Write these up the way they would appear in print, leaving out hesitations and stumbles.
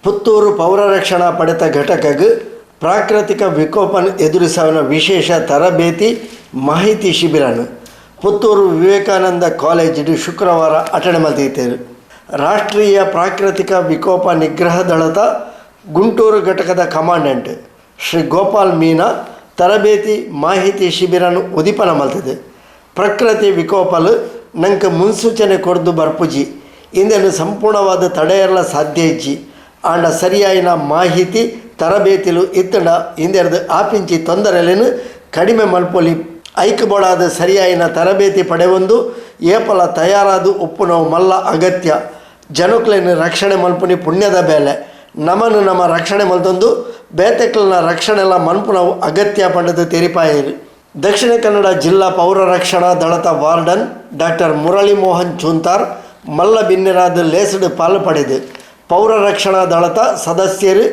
ಪುತ್ತೂರು ಪೌರ ರಕ್ಷಣಾ ಪಡೆತ ಘಟಕಗ್ ಪ್ರಾಕೃತಿಕ ವಿಕೋಪನ್ ಎದುರಿಸುವ ವಿಶೇಷ ತರಬೇತಿ ಮಾಹಿತಿ ಶಿಬಿರನು ಪುತ್ತೂರು ವಿವೇಕಾನಂದ ಕಾಲೇಜಿಡು ಶುಕ್ರವಾರ ಅಟಣೆ ಮಲ್ತಿತ್ತೇರು. ರಾಷ್ಟ್ರೀಯ ಪ್ರಾಕೃತಿಕ ವಿಕೋಪ ನಿಗ್ರಹ ದಳದ ಗುಂಟೂರು ಘಟಕದ ಕಮಾಂಡೆಂಟ್ ಶ್ರೀ ಗೋಪಾಲ್ ಮೀನಾ ತರಬೇತಿ ಮಾಹಿತಿ ಶಿಬಿರನು ಉದಿಪನ ಮಲ್ತದೆ. ಪ್ರಕೃತಿ ವಿಕೋಪಲು ನಂಗೆ ಮುನ್ಸೂಚನೆ ಕೊರ್ದು ಬರ್ಪುಜಿ, ಇಂದೆನು ಸಂಪೂರ್ಣವಾದ ತಡೆಯಲ್ಲ ಸಾಧ್ಯ ಇಜ್ಜಿ. ಆಂಡ ಸರಿಯಾಯಿನ ಮಾಹಿತಿ ತರಬೇತಿಲು ಇತ್ತಂಡ ಇಂದೆರ್ದು ಆಪಿಂಚಿ ತೊಂದರೆಲೇನು ಕಡಿಮೆ ಮಲ್ಪೊಲಿ. ಐಕ್ಬೋಡಾದ ಸರಿಯಾಯಿನ ತರಬೇತಿ ಪಡೆವೊಂದು ಏಪಲ ತಯಾರಾದ ಉಪ್ಪುನವು ಮಲ್ಲ ಅಗತ್ಯ. ಜನಕ್ಲೆನ್ ರಕ್ಷಣೆ ಮಲ್ಪುನಿ ಪುಣ್ಯದ ಬೇಲೆ. ನಮನು ನಮ ರಕ್ಷಣೆ ಮಲ್ತೊಂದು ಬೇತೆಕ್ಲನ ರಕ್ಷಣೆಲ ಮನ್ಪುನವು ಅಗತ್ಯ ಪಂಡದು ತೆರಿಪಾಯರು. ದಕ್ಷಿಣ ಕನ್ನಡ ಜಿಲ್ಲಾ ಪೌರ ರಕ್ಷಣಾ ದಳದ ವಾರ್ಡನ್ ಡಾಕ್ಟರ್ ಮುರಳಿ ಮೋಹನ್ ಚೂಂತಾರ್ ಮಲ್ಲ ಬಿನ್ನೆರಾದ ಲೇಸ್ಡ್ ಪಾಲು ಪಡೆದು, ಪೌರ ರಕ್ಷಣಾ ದಳದ ಸದಸ್ಯರು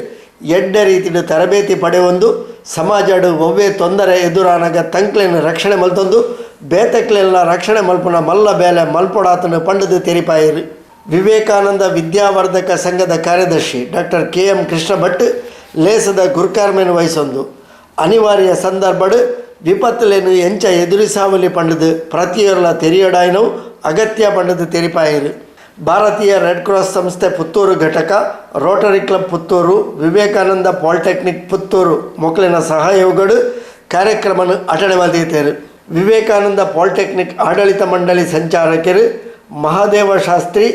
ಎಡ್ಡೆ ರೀತಿಡು ತರಬೇತಿ ಪಡೆಯೊಂದು ಸಮಾಜಡ್ ಒವ್ವೇ ತೊಂದರೆ ಎದುರಾನಗ ತಂಕ್ಲೆನ್ ರಕ್ಷಣೆ ಮಲ್ತೊಂದು ಬೇತೆಕ್ಲೆಲ್ಲ ರಕ್ಷಣೆ ಮಲ್ಪುನ ಮಲ್ಲ ಬೇಲೆ ಮಲ್ಪೊಡಾತನು ಪಂಡದು ತೆರಿಪಾಯರು. ವಿವೇಕಾನಂದ ವಿದ್ಯಾವರ್ಧಕ ಸಂಘದ ಕಾರ್ಯದರ್ಶಿ doctor K M Krishna Bhat ಲೇಸದ ಗುರ್ಕಾರ್ಮೆನ್ ವಹಿಸೊಂದು, ಅನಿವಾರ್ಯ ಸಂದರ್ಭಡ್ ವಿಪತ್ತುಲೆನು ಎಂಚ ಎದುರಿಸಾವಲಿ ಪಂಡದು ಪ್ರತಿಯೊರ್ಲ ತೆರಿಯಡಾಯ್ನವು ಅಗತ್ಯ ಪಂಡದು ತೆರಿಪಾಯರು. ಭಾರತೀಯ ರೆಡ್ ಕ್ರಾಸ್ ಸಂಸ್ಥೆ ಪುತ್ತೂರು ಘಟಕ, Rotary Club Puttur, Vivekananda polytechnic Puttur ಮೊಕ್ಕಲಿನ ಸಹಯೋಗಡು ಕಾರ್ಯಕ್ರಮನ ಅಟಣೆ ಮಲ್ದಿತ್ತೇರು. ವಿವೇಕಾನಂದ ಪಾಲಿಟೆಕ್ನಿಕ್ ಆಡಳಿತ ಮಂಡಳಿ ಸಂಚಾಲಕರು ಮಹಾದೇವ ಶಾಸ್ತ್ರಿ,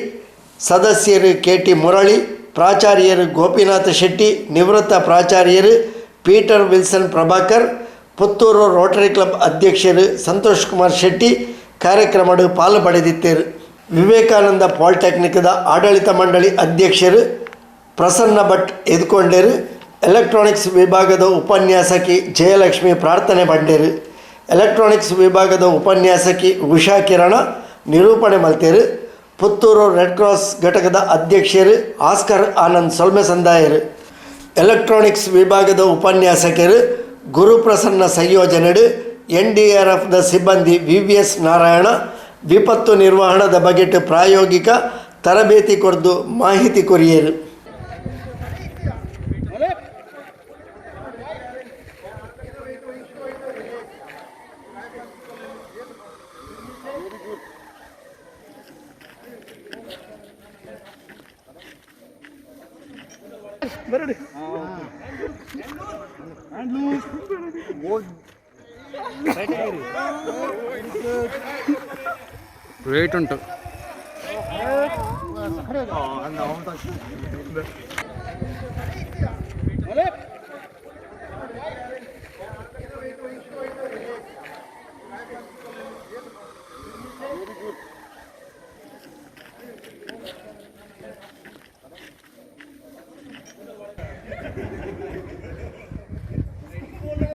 ಸದಸ್ಯರು ಕೆ ಟಿ ಮುರಳಿ, ಪ್ರಾಚಾರ್ಯರು ಗೋಪಿನಾಥ ಶೆಟ್ಟಿ, ನಿವೃತ್ತ ಪ್ರಾಚಾರ್ಯರು Peter Wilson Prabhakar, Puttur Rotary Club ಅಧ್ಯಕ್ಷರು ಸಂತೋಷ್ ಕುಮಾರ್ ಶೆಟ್ಟಿ ಕಾರ್ಯಕ್ರಮಡು ಪಾಲು ಪಡೆದಿತ್ತೇರು. ವಿವೇಕಾನಂದ ಪಾಲಿಟೆಕ್ನಿಕ್ದ ಆಡಳಿತ ಮಂಡಳಿ ಅಧ್ಯಕ್ಷರು ಪ್ರಸನ್ನ ಭಟ್ ಎದ್ಕೊಂಡೇರು. ಎಲೆಕ್ಟ್ರಾನಿಕ್ಸ್ ವಿಭಾಗದ ಉಪನ್ಯಾಸಕಿ ಜಯಲಕ್ಷ್ಮಿ ಪ್ರಾರ್ಥನೆ ಪಂಡೇರು. ಎಲೆಕ್ಟ್ರಾನಿಕ್ಸ್ ವಿಭಾಗದ ಉಪನ್ಯಾಸಕಿ ಉಷಾ ಕಿರಣ ನಿರೂಪಣೆ ಮಲ್ತೇರು. ಪುತ್ತೂರು ರೆಡ್ ಕ್ರಾಸ್ ಘಟಕದ ಅಧ್ಯಕ್ಷರು ಆಸ್ಕರ್ ಆನಂದ್ ಸೊಲ್ಮೆ ಸಂದಾಯರು. ಎಲೆಕ್ಟ್ರಾನಿಕ್ಸ್ ವಿಭಾಗದ ಉಪನ್ಯಾಸಕರು ಗುರುಪ್ರಸನ್ನ ಸಂಯೋಜನೆಡು ಎನ್ಡಿಆರ್ಎಫ್ದ ಸಿಬ್ಬಂದಿ ವಿವಿಎಸ್ ನಾರಾಯಣ ವಿಪತ್ತು ನಿರ್ವಹಣದ ಬಗೆಟ್ ಪ್ರಾಯೋಗಿಕ ತರಬೇತಿ ಕೊರ್ದು ಮಾಹಿತಿ ಕೊರಿಯರು. ರೇಟ್ ಉಂಟು.